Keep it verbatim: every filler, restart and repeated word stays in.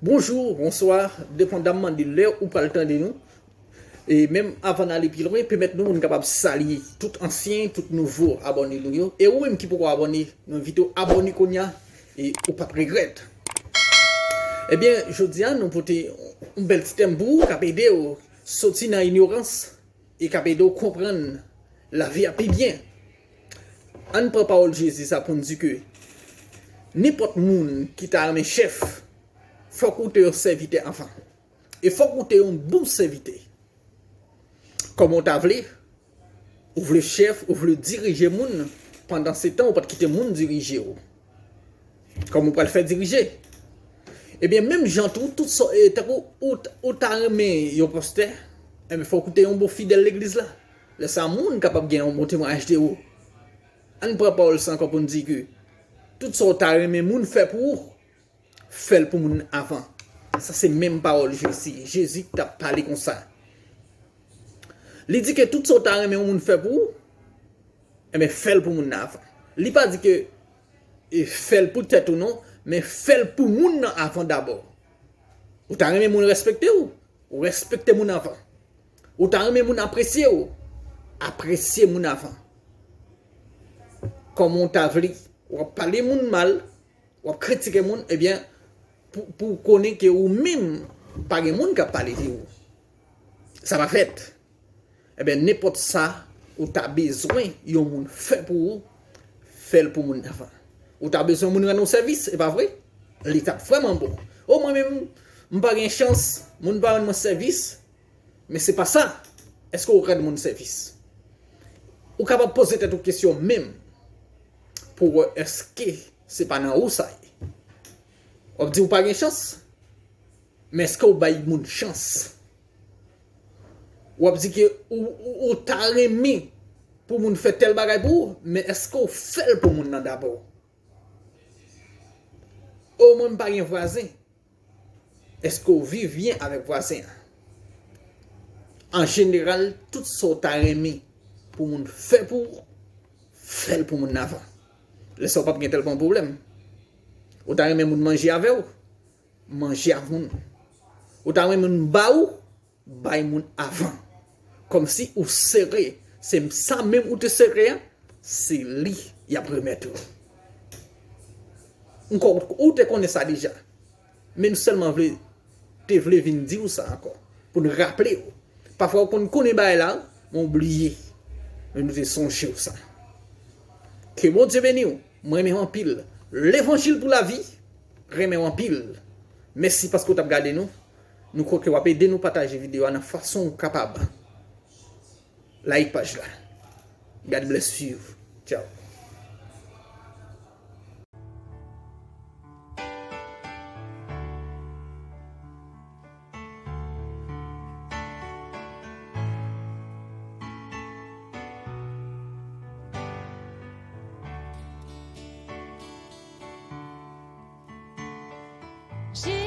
Bonjou, bonswa, depandamman de lè ou pral tande nou. E menm avan n ale pi lwen, pèmèt nou pou n kapab salye tout ansyen, tout nouvo abòne nou yo. E ou menm ki poko abòne, nou envite w abòne kounye a e ou p ap regrèt. Ebyen, jodi a, nou pote yon bèl ti tèm pou ou k ap ede w soti nan inyorans e k ap ede w konprann lavi a pi byen. Ann pran pawòl Jezi sa pou n di ke nenpòt moun ki ta renmen chèf, fòk ou te yon sèvitè anvan. E fòk ou te yon bon sèvitè. Kòman w ta vle? Ou vle chèf, ou vle dirije moun, pandan se tan ou pa t kite moun dirije w. Kòman w pral fè dirije? Ebyen, menm jan tou, tout sa, e, tankou ou, ou ta renmen yon pastè, ebyen, fòk ou te yon bon fidèl legliz la. Lè sa, moun kapab gen yon bon temwayaj de ou. Ann pran pawòl sa ankò pou n di ke tout sa w ta renmen moun fè pou ou, fè l pou moun nan avan. Sa se menm pawòl Jezi. Jezi t ap pale konsa. Li di ke tout sa w ta renmen yon moun fè pou ou, enben, fè l pou moun nan avan. Li pa di ke, e, fè l pou tèt ou non, men fè l pou moun nan avan dabò. Ou ta renmen moun respekte w, ou respekte moun avan. Ou ta renmen moun apresye w, apresye moun avan. Kòman w ta vle, w ap pale moun mal, w ap kritike moun, ebyen, pou, pou w konnen ke ou menm, pa gen moun k ap pale de ou. Sa pa fèt. Ebyen, nenpòt sa ou ta bezwen yon moun fè pou ou, fè l pou moun nan avan. Ou ta bezwen moun rann ou sèvis, e pa vre? Li t ap vrèman bon. O, mwen menm, m pa gen chans, moun pa rann mwen sèvis, men se pa sa. Èske w rann moun sèvis? Ou kapab poze tèt ou kesyon menm pou wè èske se pa nan ou sa ye. W ap di ou pa gen chans, men èske w bay moun chans? W ap di ke ou, ou, ou ta renmen pou moun fè tèl bagay pou ou, men èske w fè l pou moun nan dabò? O, mwen m pa gen vwazen. Èske w viv byen avèk vwazen an? An jeneral, tout sa w ta renmen pou moun fè pou ou, fè l pou moun nan avan. Lè sa w p ap gen tèlman pwoblèm. Ou ta renmen moun manje avè w? Manje ak moun. Ou ta renmen moun ba ou? Bay moun avan. Kòmsi ou sere. Se sa menm ou te sere a, se li y ap remèt ou. Ankò, ou te konnen sa deja. Men nou sèlman vle, te vle vin di w sa ankò. Pou n raple w. Pafwa ou konn konnen bagay la, men ou bliye. Men nou te sonje w sa. Ke Bondye beni w. Mwen renmen w anpil. Levanjil pou lavi, renmen w anpil. Mèsi paske w t ap gade nou. Nou kwè ke w ap ede nou pataje videyo a nan fason ou kapab. Like paj la. God bless you. Ciao.